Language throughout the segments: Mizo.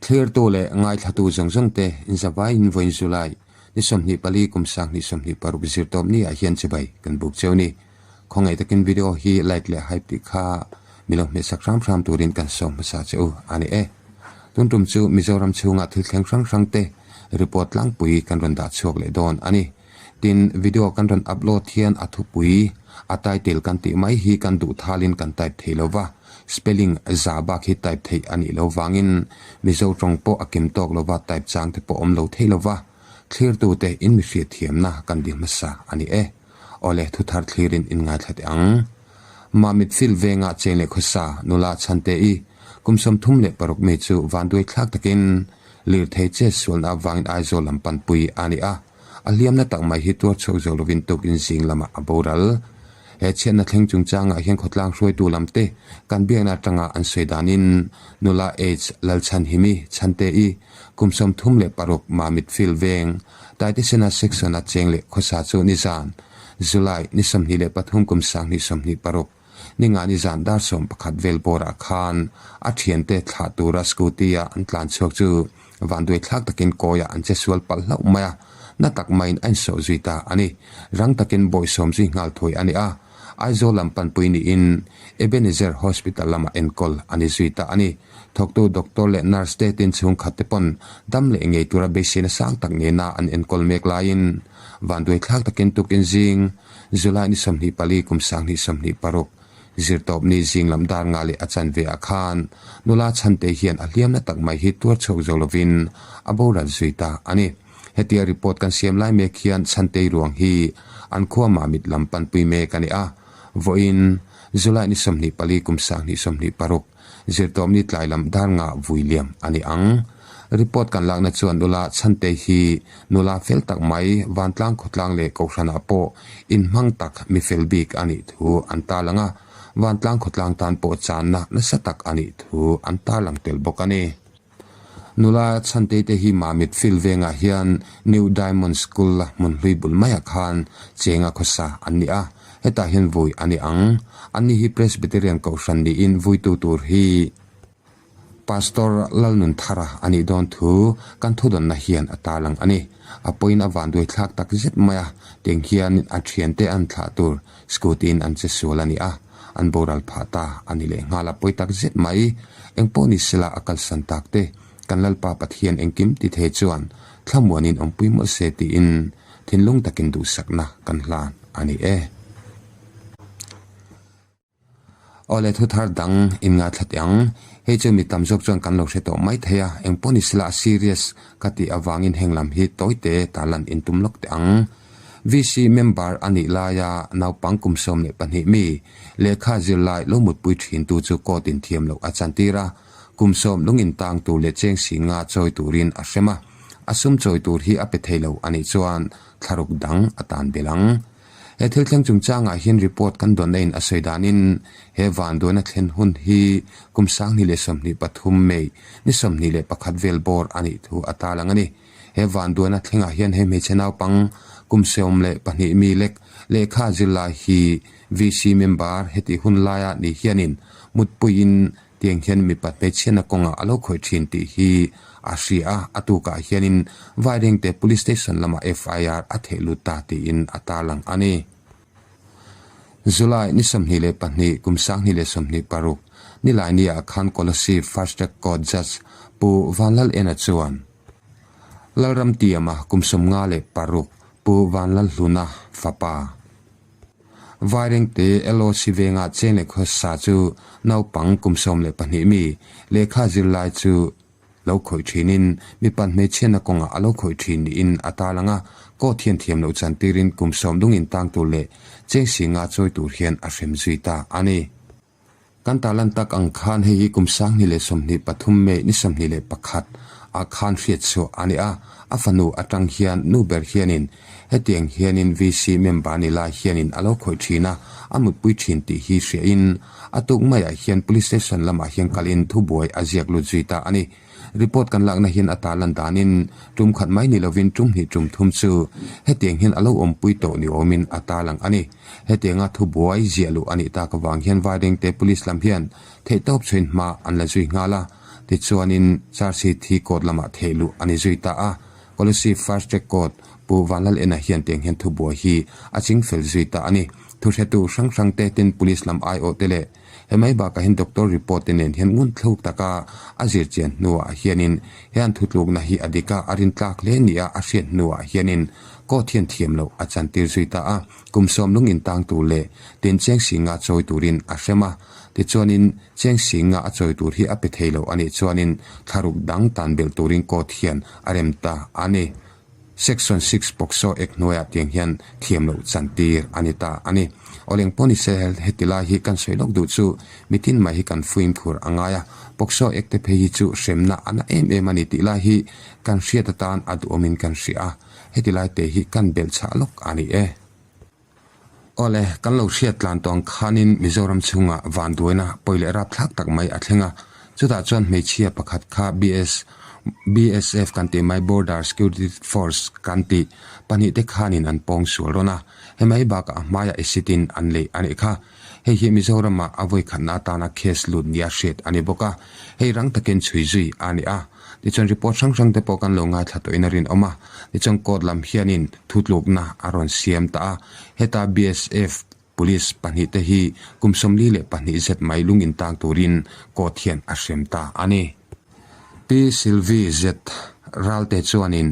Thlirtu leh ngaithlatu zawng zawng te inzavaiin vawiin July ni 24 kum 2026 zirtawp ni ah hian chibai kan buk cheu ni. Khawngaih takin video hi like leh hype tih kha mi lo hmehsak hram hram turin kan sawm hmasa che u a ni e. Tun tum chu Mizoram chhunga thil thleng hrang hrang te report tlangpui kan rawn dah chhuak leh dawn a ni. Tin, video kan rawn upload hian a thupui, a title kan tih mai hi kan duh thalin kan type thei lo va, spelling za bak hi type theih a nih lo vangin Mizo tawng pawh a kim tawk lo va type chang te pawh awm lo thei lo va, thlirtute in mi hriatthiamna kan di hmasa a ni e. Awle, thuthar thlirin in ngaithla teh ang. Mamit field venga cheng leh khawsa nula Chhante i kum 36 mi chu vanduai thlak takin lirthei chet sualna avangin Aizawl lam panpui a ni a, a hliamna tak mai hi tuar chhuak zo lovin tukin zing lamah a boral. He chhiatna thleng chungchangah hian khawtlang hruaitu lamte kan biakna atanga an sawi danin nula H Lalchhanhimi Chhante i kum 36 Mamit field veng Taitisena section-a cheng leh khawsa chu nizan, July, ni 23 kum 2026, ni nga nizan dar 11 vel bawrah khan a thiante thlah tura scooty-a an tlan chhuak chu vanduai thlak takin kawiah an che sual palh hlauh mai a, na tak maiin a insawh zui ta a ni. Rang takin bawihsawm zui nghal thawi a ni a, Aizawl lam panpui niin Ebenezer Hospital lamah enkawl a ni zui ta a ni. Thawktu doctor leh nurse te tin chhungkhat te pawn dam leh ngei tura beiseina sang tak nena an enkawl mek laiin vanduai thlak takin tukin zing July ni 24 kum 2026 zirtawp ni zing lam dar nga leh a chanve ah khan nula chhante hian a hliamna tak mai hi tuar chhuak zo lovin a boral zui ta a ni. Hetia report kan siam lai mek hian Chhantei ruang hi an khua Mamit lam panpui mek a ni a, vawiin July ni 24 kum 2026 zirtawp ni tlai lam dar nga vui liam a ni ang. Report kan lakna chuan nula Chhantei hi nula fel tak mai vantlang khawtlang leh kohhranah pawh inhmang tak mi fel bik a nih thu an tarlang a, vantlang khawtlang tan pawh channa nasa tak a nih thu an tarlang tel bawk a ni. Nula Chhantei te hi Mamit field vengah hian New Diamond School la hmun hlui bul maiah khan chenga khawsa an ni a, hetah hian vui a ni ang. Anni hi Presbyterian Kohhran niin vuitu tur hi Pastor Lalnunthara a nih dawn thu kan thudawnna hian a tarlang a ni. A pawhin a vanduai thlak tak zet mai a, tiang hian a thiante an thlah tur scooty in an che sual a ni a, an boral phah ta a ni leh nghal a pawi tak zet mai. Engpawh ni sela a kalsan tak te, kan Lalpa Pathian engkim ti thei chuan thlamuanin awmpui mawlh se tiin thinlung takin duhsakna kan hlan a ni e. Awle thu thar dang in ngaithla teh ang. Hei chu mi tam zawk chuan kan lo hre tawh mai thei a, engpawh ni sela a serious ka tih avangin heng lam hi tawite tarlan in tum lawk teh ang. VC member a nih laia naupang kum 12 mi lehkha zirlai lo mutpui thintu chu court in thiam loh a chantir a, kum 10 lungin tang tur leh cheng si nga chawi turin a hrem a, a sum chawi tur hi a pe thei lo a nih chuan thlaruk dang a tan belh ang. He thil thleng chungchangah hian report kan dawn aiin a sawi danin he vanduaina thlen hun hi kum 2023 May ni 21 vel bawr a nih thu a tarlang a ni. He vanduaina thlengah hian he hmeichhe naupang kum 12 mi lek lehkha zirlai hi VC member hetih hun laia ni hianin mutpuiin tiang hian mipat hmeichhiatna kawngah a lo khawih thin tih hi a hria a, a tukah hianin Vairengte Police Station lamah FIR a theh lut ta tiin a tarlang a ni. July ni 22 kum 2026 Nilainiah khan Kolasib Fast Track Court Judge Pu Vanlal Ena chuan Lalramtiama kum 56 Pu Vanlalhluna fapa Vairengte LOC venga cheng leh khawsa chu naupang kum 12 mi lehkha zirlai chu lo khawih thinin mipat hmeichhiatna kawngah a lo khawih thin niin a tarlang a, court hian thiam loh chantirin kum 10 dungin tang tur leh cheng si nga chawi tur hian a hrem zui ta a ni. Kan tarlan tak ang khan hei hi kum 2023 May ni 21 ah khan hriat chhuah a ni a, a fanu atang hian nu ber hianin hetiang hianin VC member ni lai hianin a lo khawih thin a, a mutpui thin tih hi hriain a tuk maiah hian police station lamah hian kalin thubuai a ziak lut zui ta a ni. Report kan lakna hian a tarlan danin tum khat mai ni lovin tum hnih tum thum chu hetiang hian a lo awmpui tawh ni awmin a tarlang a ni. Hetianga thubuai ziah luh a nih tak avang hian Vairengte Police lam hian theihtawp chhuin hma an la zui nghal a. Tichuanin charge sheet hi court lamah theih luh a ni zui ta a. Kolasib Fast Track Court Pu Vanlal Ena hian tiang hian thubuai hi a ching fel zui ta a ni. Thuhretu hrang hrang te tin Police lam aiawh te leh he mai bakah hian doctor report te nen hian ngun thluk taka a zir chian hnuah hianin he an thutlukna hi a dik a, a rintlak hle nia a hriat hnuah hianin court hian thiam loh a chantir zui ta a. Kum sawm lung intang tur leh tin cheng singa chawi turin a hrem a. Tichuanin Cheng Singa a chawi tur hi a pe thei lo a nih chuanin thlaruk dang tan belh turin court hian a rem ta a ni. Section 6 POCSO Act hnuaiah tiang hian thiam loh chantir a ni ta a ni. Awleng pawh ni se heti lai hi kan sawi lawk duh chu mitin mai hi kan fuimkhur a ngai a, POCSO Act te phei hi chu hremna a na em em a ni tih lai hi kan hriat atan a duhawmin kan hria a, heti lai te hi kan belh chhah lawk a ni e. Awle, kan lo hriat tlan tawng khanin Mizoram chhungah vanduaina pawi leh rapthlak tak mai a thleng a. Chutah chuan hmeichhia pakhat kha BS, BSF kan tih mai Border Security Force kan tih pahnihte khanin an pawng sual rawn a. Hemai bakah a hmaiah acid in an leih a nih kha. Hei hi Mizoramah a vawikhatna atana case lut nia hriat a ni bawk a. Hei rang takin chhui zui a ni a. Tichuan report hrang hrang te pawh kan lo ngaithla tawhin a rinawm a, tichuan court lam hianin thutlukna a rawn siam ta a, heta BSF police pahnihte hi kum 42 zet mai lung intang turin court hian a hrem ta a ni. Pi Sylvie Z Ralte chuanin.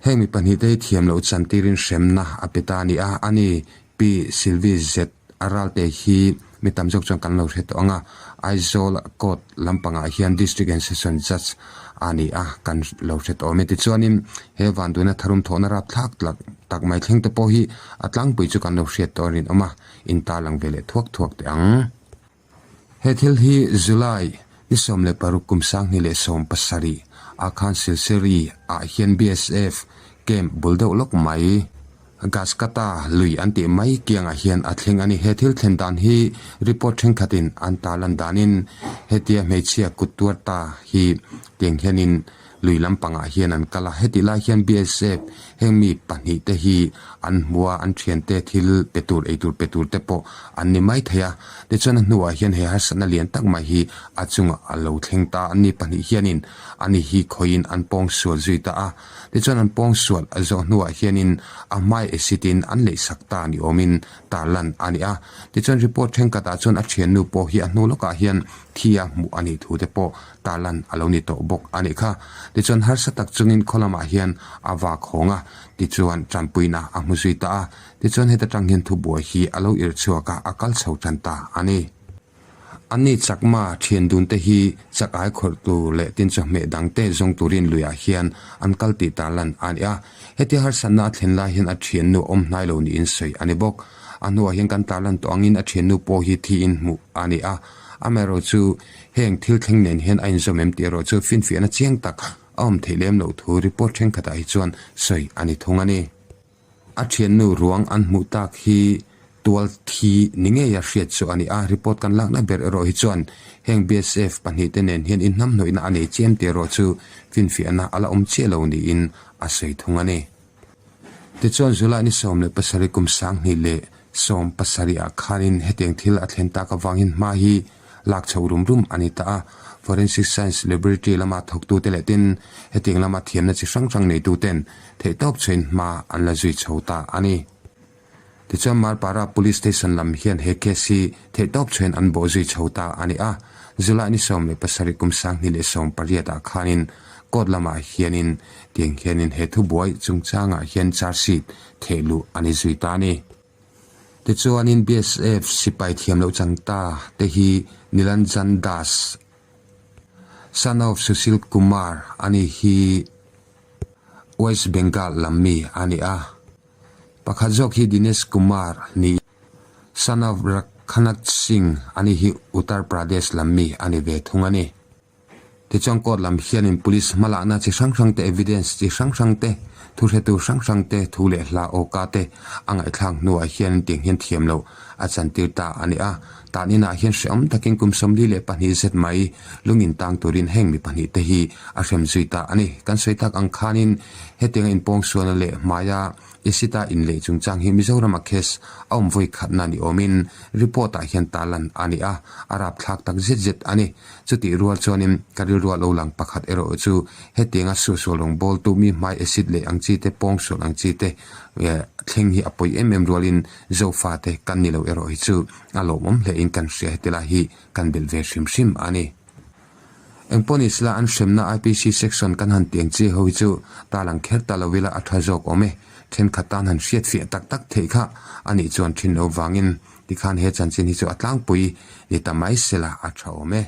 Heng mi pahnihte hi thiam loh chantirin hremna a pe ta a ni a, a ni Pi Sylvie Z a ralte hi mi tam zawk chuan kan lo hre tawh ang a, Aizawl court lampangah hian District and Session Judge a ni a, kan lo hre tawh awm e. Tichuanin he vanduaina tharum thawhna rapthlak tak mai thleng te pawh hi a tlangpui chu kan lo hriat tawh a rinawm a, intarlang ve leh thuak thuak teh ang. He thil hi July ni 16 kum 2017 ah khan Silseri ah hian BSF camp bul deuh lawk mai Gaskata lui an tih mai kiangah hian a thleng a ni. He thil thlen dan hi report thenkhatin an tarlan danin hetia hmeichhia kut tuar ta hi tiang hianin Lui lampangah hian an kal a, hetih lai hian BSF heng mi pahnihte hi an hmu a, an thiante thil pe tur, eitur pe tur te pawh an ni mai thei a. Tichuan a hnuah hian he harsatna lian tak mai hi a chungah a lo thleng ta a, ni pahnih hianin ani hi khawiin an pawng sual zui ta a. Tichuan an pawng sual a zawh hnuah hianin a hmai acid in an leihsak ta ni awmin tarlan a ni a. Tichuan report thenkhatah chuan a thiannu pawh hi a hnu lawkah hian thi a hmuh a nih thu te pawh tarlan a lo ni tawh bawk a nih kha. Tichuan harsa tak chungin khaw lamah hian a vak hawng a, tichuan tanpuina a hmu zui ta a. Tichuan heta tang hian thubuai hi a lo irh chhuak a, a kal chho tan ta a ni. Anni Chakma thian dun te hi chak ai khawrh tur leh tin chawhmeh dang te zawng turin luiah hian an kal tih tarlan a ni a. Hetia harsatna a thlen lai hian a thiannu a awm hnai lo niin sawi a ni bawk. A hnuah hian kan tarlan tawh angin a thiannu pawh hi thiin hmuh a ni a. Amaherawh chu heng thil thleng nen hian a inzawm em tih erawh chu finfiahna chiang tak a awm theih lem loh thu report thenkhatah hi chuan sawi a ni thung a ni. A thiannu ruang an hmuh tak hi tual thi ni ngeia hriat chu a ni a, report kan lakna ber erawh hi chuan heng BSF pahnihte nen hian inhnamhnawihna a nei chiam tih erawh chu finfiahna a la awm chiah lo niin a sawi thung a ni. Tichuan July ni 17 kum 2017 ah khanin hetiang thil a thlen tak avangin hma hi lak chhoh rum rum a ni ta a. Forensic Science Laboratory lama thawktute leh tin hetiang lama thiamna chi hrang hrang neituten theihtawp chhuain hma an la zui chho ta a ni. Tichuan Marpara Police Station lam hian he case hi theihtawp chhuain an bawh zui chho ta a ni a. July ni 17 kum 2018 ah khanin court lamah hianin tiang hianin he thubuai chungchangah hian charge sheet theh luh a ni zui ta a ni. Tichuanin BSF sipai thiam loh chang ta te hi Nilanjan Das, son of Sushil Kumar a ni hi West Bengal lam mi a ni a. Pakhat zawk hi Dinesh Kumar ni, son of Rakhanath Singh a ni hi Uttar Pradesh lam mi a ni ve thung a ni. Tichuan court lam hianin police hmalakna chi hrang hrang te, evidence chi hrang hrang te, thuhretu hrang hrang te, thu leh hla awka te a ngaihthlak hnuah hianin tiang hian thiam loh a chantir ta a ni a. Tan inah hian hrehawm takin kum 42 zet mai lung intang turin heng mi pahnih te hi a hrem zui ta a ni. Kan sawi tak ang khanin hetianga inpawngsualna leh hmaia. Acid a inlei chungchang hi Mizorama case a awm vawi khatna ni awmin report ah hian tarlan a ni a, a rapthlak tak zet zet a ni. Chutih rual chuanin ka rilru a lo lang pakhat erawh chu hetianga suahsual rawngbawltu mi hmai acid leh ang chi te, pawngsual ang chi te thleng hi a pawi em em rualin Zofa te kan ni lo erawh hi chu a lawmawm hle in kan hria heti lai hi kan belh ve hrim hrim a ni. Engpawhnisla an hremna IPC section kan han tiang chi ho hi chu talang kher ta lo ila a tha zawk awm e. Thenkhat tan han hriat fiah tak tak theih kha a nih chuan thin lo vangin tikhan he chanchin hi chu a tlangpui ni ta mai sela a tha awm e.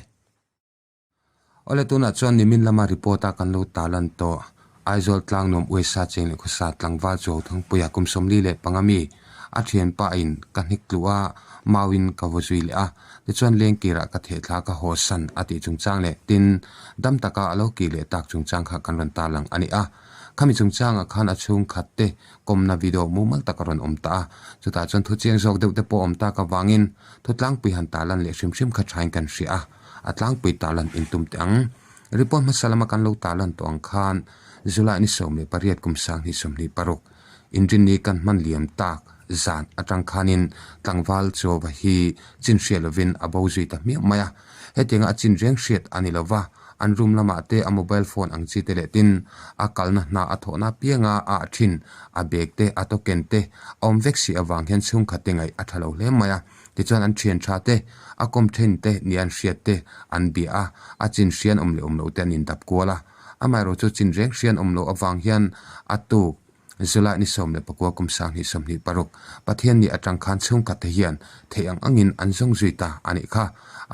Awle tunah chuan nimin lama report a kan lo talan tawh. Aizawl tlangnuam uaisa cheng leh khawsa tlangval chu Thangpuia kum 45 mi a thianpa in ka hnek tluh a, mauin ka vaw zui leh a, tichuan lengkirah ka thehthla ka haw san a tih chungchang leh tin dam taka a lo kir leh tak chungchang kha kan rawn tarlang a ni a. Khami chungchangah khan a chhungkhat te kawmna video mumal tak a rawn awm ta a, chutah chuan thu chiang zawk deuh te pawh awm tak avangin thu tlangpui han tarlan leh hrim hrim kha thain kan hria a, a tlangpui tarlan intum teh ang. Report hmasa lama kan lo tarlan tawh ang khan July ni 18 kum 2026 inrinni kan hman liam tak zan atang khanin tlangval Chuauva hi chin hriat lovin a bo zui ta hmiah mai a. Hetianga a chin reng hriat a ni lova, an room lamah te a mobile phone ang chi te leh tin a kalna hna a thawhna apianga a ah thin a bag te a token te a awm vek si avang hian chhungkhat te ngaih a tha lo hle mai a. Tichuan an thian tha te, a kawm then te nia an hriat te an bia a, a chin hrian awm leh awm loh te an indap kual a. Amaherawh chu chin reng hrian awm loh avang hian a tuk July ni 19 kum 2026 Pathian ni atang khan chhungkhat te hian theih ang angin an zawng zui ta a nih kha.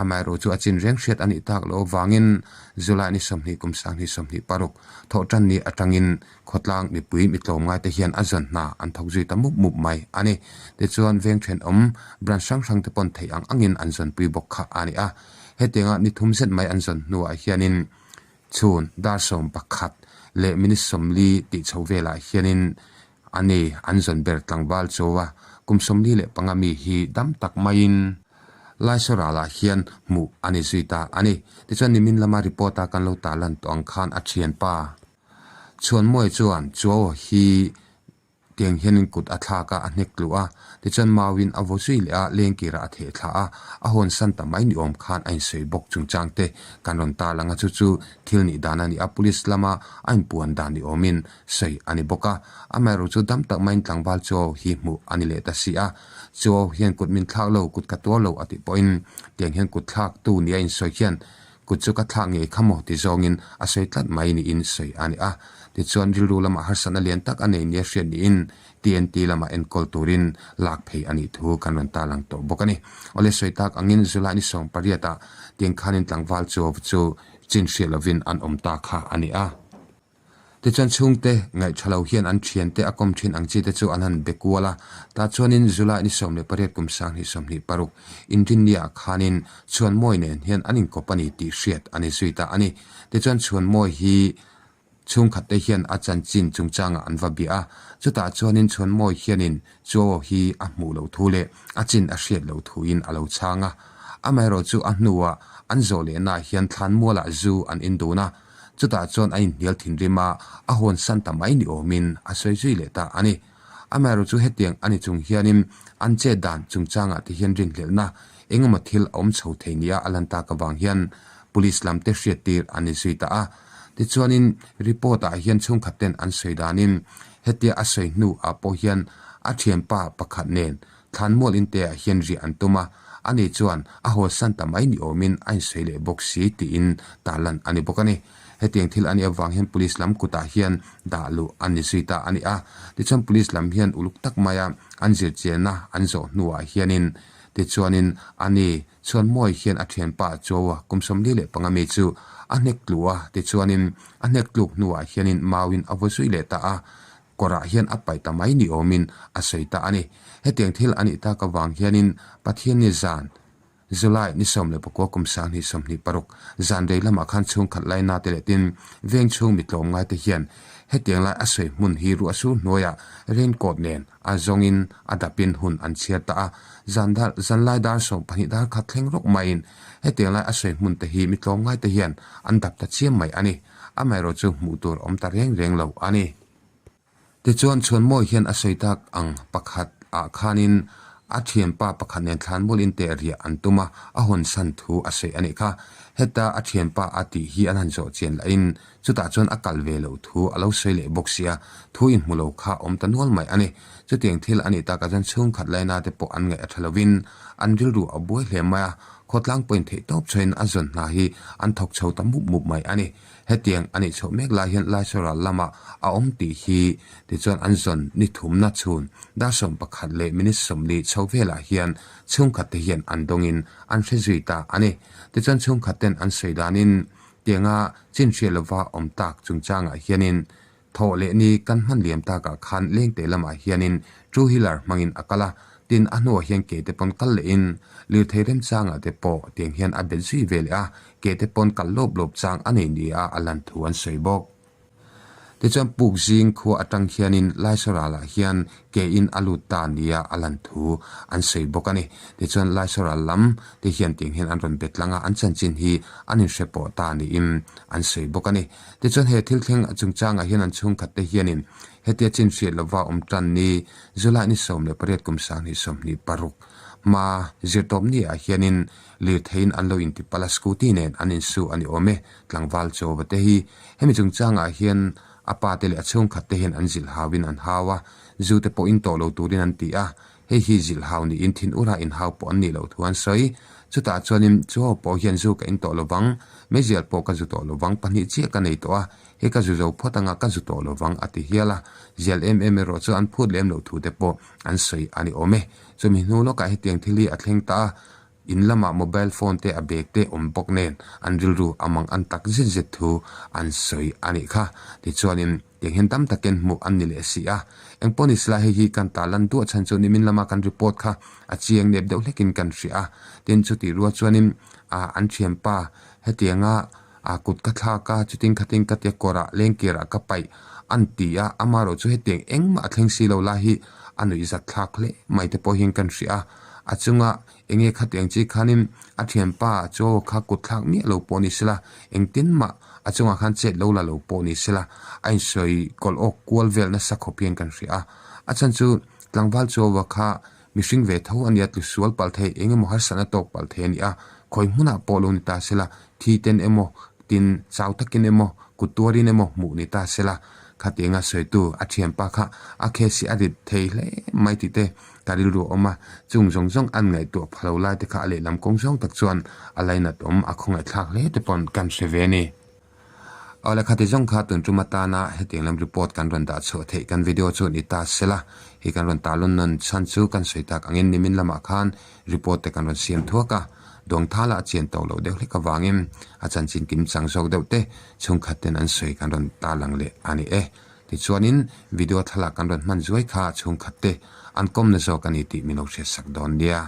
Amaherawh chu a chin reng hriat a nih tak loh avangin July ni 20 kum 2026 thawhtan ni atangin Khawtlang mipui mi tlawmngai te hian a zawn hna an thawk zui ta mup mup mai a ni. Tichuan veng thenawm branch hrang hrang te pawn theih ang angin an zawnpui bawk kha a ni a. Hetianga ni thum zet mai an zawn hnuah hianin chhun dar 11 leh minute 40 tih chho velah hianin a ni an zawn ber tlangval chaw a, kum 45 mi hi dam tak maiin Laisoralah hian hmuh a ni zui ta a ni. Tichuan nimin lama report a kan lo tarlan tawh ang khan a thianpa Chhuanmawi chuan Chuau hi tiang hianin kut a thlak a, a hnek tluh a, tichuan mauin a vaw zui leh a, lengkirah a theh thla a, a hawn san ta mai ni awm khan a insawi bawk chungchang te kan rawn tarlang a, chu chu thil nih dan a ni a, police lama a inpuan dan ni awmin sawi a ni bawk a, amaherawh chu dam tak maiin tlangval Chuau hi hmuh a ni leh ta si a, Chuau hian kut min thlak lo, kut ka tuar lo a tih pawhin tiang hian kut thlak tu nia insawi hian Kut chu ka thlak ngei kha maw ti zawngin a sawi tlat mai niin sawi a ni a. Tichuan rilru lamah harsatna lian tak a nei nia hriat niin TNT lamah enkawl turin lak phei a nih thu kan rawn tarlang tawh bawk a ni. Awle sawi tak angin July ni 18 ah tiang khanin tlangval chu chu chin hriat lovin an awm ta kha a ni a. Tichuan chhungte ngaihṭha lo hian an ṭhiante a kawm ṭhin ang chi te chu an han be kual a, tah chuanin July ni 18 kum 2026 inrinniah khanin Chhuanmawi nen hian an inkawp a ni tih hriat a ni zui ta a ni. Tichuan Chhuanmawi hi chhungkhat te hian a chanchin chungchangah an va bia a, chutah chuanin Chhuanmawi hianin Chuaw hi a hmuh loh thu leh a chin a hriat loh thuin a lo chhang a. Amaherawhchu chu a hnuah an zawh lehnaah hian thlanmualah zu an indun a, Chutah chuan a inhnial thinrim a, a hawn san ta mai ni awmin a sawi zui leh ta a ni. Amaherawhchu chu hetiang a ni chung hianin an chet dan chungchangah te hian rinhlelhna engemaw thil a awm chho thei nia a lan tak avang hian Police lam te hriattir a ni zui ta a. Tichuanin report ah hian chhungkhat ten an sawi danin hetia a sawi hnu ah pawh hian a thianpa pakhat nen Thlanmual inte ah hian riah an tum a, ani chuan a haw san ta mai ni awmin a insawi leh bawk si tiin tarlan a ni bawk a ni. Hetiang thil a nih avang hian Police lam kutah hian dah luh a ni zui ta a ni a. Tichuan Police lam hian uluk tak maia an zirchianna an zawh hnuah hianin tichuanin ani Chhuanmawi hian a thianpa Chuaua kum 45 mi chu a hnek tlu a, tichuanin a hnek tluk hnuah hianin mauin a vaw zui leh ta a. Kawrah hian a paih ta mai ni awmin a sawi ta a ni. Hetiang thil a nih tak avang hianin Pathianni zan, July ni 19 kum 2026, zan rei lamah khan chhungkhat laina te leh tin veng chhung mi tlawmngai te hian hetiang lai a sawi hmun hi ruah sur hnuaiah raincoat nen a zawngin a dapin hun an chhiar ta a. Zan dar zanlai dar 12 dar khat thleng rawk maiin hetiang lai a sawi hmun te hi mi tlawmngai te hian an dap ta chiam mai a ni. Amaherawhchu hmuh tur awm ta reng reng lo a ni. Tichuan, Chhuanmawi hian a sawi tak ang pakhat ah khanin a thianpa pakhat nen thlanmual in teh riah an tum a, a hawn san thu a sawi a nih kha. Heta a thianpa a tih hi an han zawh chian lahin chutah chuan a kal ve loh thu a lo sawi leh bawk sia, thu inhmu lo kha awm ta nual mai a ni. Chutiang thil a nih takah chuan chhungkhat laina te pawh an ngaih a tha lovin an rilru a buai hle mai a, khawtlang pawhin theihtawp chhuahin a zawn hna hi an thawk chho ta mup mup mai a ni. Hetiang a nih chhoh mek lai hian Laisaral lamah a awm tih hi tichuan an zawn ni thumna chhun dar 11 leh minute 40 chho velah hian chhungkhat te hian an dawngin an hre zui ta a ni. Tichuan chhungkhat ten an sawi danin tianga chin hriat lova awm tak chungchangah hianin Thawh leh ni kan hman liam takah khan lengte lamah hianin two wheeler hmangin a kal a, tin a hnuah hian ke te pawn kal lehin lirthei remchangah te pawh tiang hian a bet zui ve leh a, ke te pawn kal lawp lawp chang a nei nia a lan thu an sawi bawk. Tichuan puk zing khua atang hianin Laisoralah hian ke in a lut ta nia a lan thu an sawi bawk a ni. Tichuan Laisoral lam te hian tiang hian an rawn bet tlang a, an chanchin hi an inhre pawh ta niin an sawi bawk a ni. Tichuan he thil thleng chungchangah hian an chhungkhat te hianin hetia chin hriat lova awm tan ni July ni 18 kum 2026 hma zirtawp ni ah hianin lirtheiin an lo inti palh a scooty nen an insu a ni awm e tlangval chaw te hi hemi chungchangah hian a pa te leh a chhungkhat te hian an zilh hauin an hau a zu te pawh in tawh lo turin an ti a Hei hi zilhhau niin thin ura inhau pawh an nih loh thu an sawi. Chutah chuanin Chuau pawh hian zu ka in tawh lovang, meizial pawh ka zu tawh lovang, pahnih chiah ka nei tawh a, hei ka zu zo phawt anga ka zu tawh lovang a ti hial a. Zial em em erawh chu an phut lem loh thu te pawh an sawi a ni awm e. Chumi hnu lawkah hetiang thil hi a thleng ta a, In lamah mobile phone te a bag te awm bawk nen an rilru a mang an tak zet zet thu an sawi a nih kha. Tichuanin tiang hian tam takin hmuh an ni leh si a. Engpawh ni sela hei hi kan ta lan duah chhan chu nimin lama kan report kha a chiang nep deuh hlekin kan hria a. Tin chutih rual chuanin ah an thianpa hetianga ah kut ka thlak a chutin khatin ka tia kawrah lengkirah ka paih an ti a, amaherawh chu hetiang engmah a thleng si lo lai hi a nuihzat thlak hle mai te pawh hian kan hria a. A chunga enge khatiang chi khanin a thianpa chaw kha kut thlak miah lo pawh ni sela, engtin mah a chungah khan chet lo la lo pawh ni sela, a insawi kawlh awk kual vel nasa khawp hian kan hria a. A chhan chu tlangval chawa kha mihring ve tho a nia, tlu sual palh thei, eng emaw harsatna tawk palh thei a ni a, khawi hmunah pawh lo ni ta sela, thi ten emaw, tin chau takin emaw, kut tuarin emaw hmuh ni ta sela, khatianga sawitu a thianpa kha a case hi a rit thei hle mai tih te Ka rilru a awm a, chung zawng zawng an ngaihtuah pha lo lai te kha a lehlam kawng zawng tak chuan a lainat awm a khawngaihthlak hle te pawn kan hre ve a ni. Awle khati zawng kha tun tum atana hetiang lam report kan rawn dah chhuah theih kan video chu ni ta sela, hei kan rawn tarlawn nawn chhan chu kan sawi tak angin nimin lamah khan report te kan rawn siam thuak a, Dawngthala a chian tawh loh deuh hlek avangin a chanchin kim chang zawk deuh te chhungkhat ten an sawi kan rawn tarlang leh a ni e. Tichuanin video thlalak kan rawn hman zuai kha chhungkhat te an kawmna zawk a ni tih min lo hriatsak dawn nia.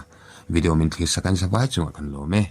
Video min thlirsak an zavai chungah kan lawm e.